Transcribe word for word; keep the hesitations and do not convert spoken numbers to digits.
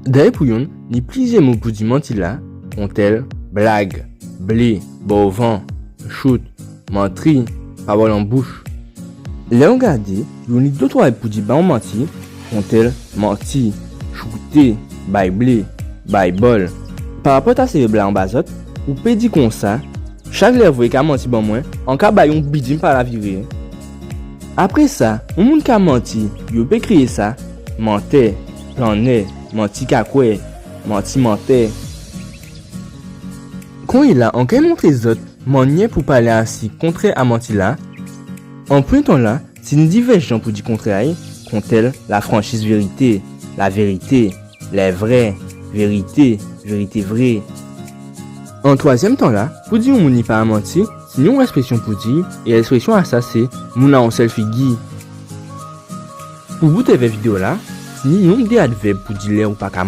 Dayè pou yonn, ni plizyè mo pou di manti-la, kontèl blag, blé, ba-w-van, chout, mantri, pawòl an bouch. Lè ou gadé, yo ni dotwa vèb pou di ba on manti, kontèl manti, chouté, bay blé, bay bòl. Parapòt a sé vèb-la anba zòt, ou pé di konsa, chak lè vou ka manti ban mwen, an ka ba-y on bidim pa laviré. Apré sa, on moun ka manti, yo pé kriyé sa mantè, plannè, manti kakwè, manti mantè. Konyéla, an kay montré zòt mannyè pou palé asi kontrè a manti-la. An prèmyé tan-la, tini divès jan pou di kontrè a-y, kontèl lafranchiz vérité, lavérité, lèvrè, vérité, vérité vré. An twazyèm tan-la, pou di on moun i pa ka manti, tini on èksprésyon pou di, é èksprésyon-lasa sé moun a on sèl figi. Pou bout èvè vidéo-la, tini yonndé advèb pou di lè ou pa ka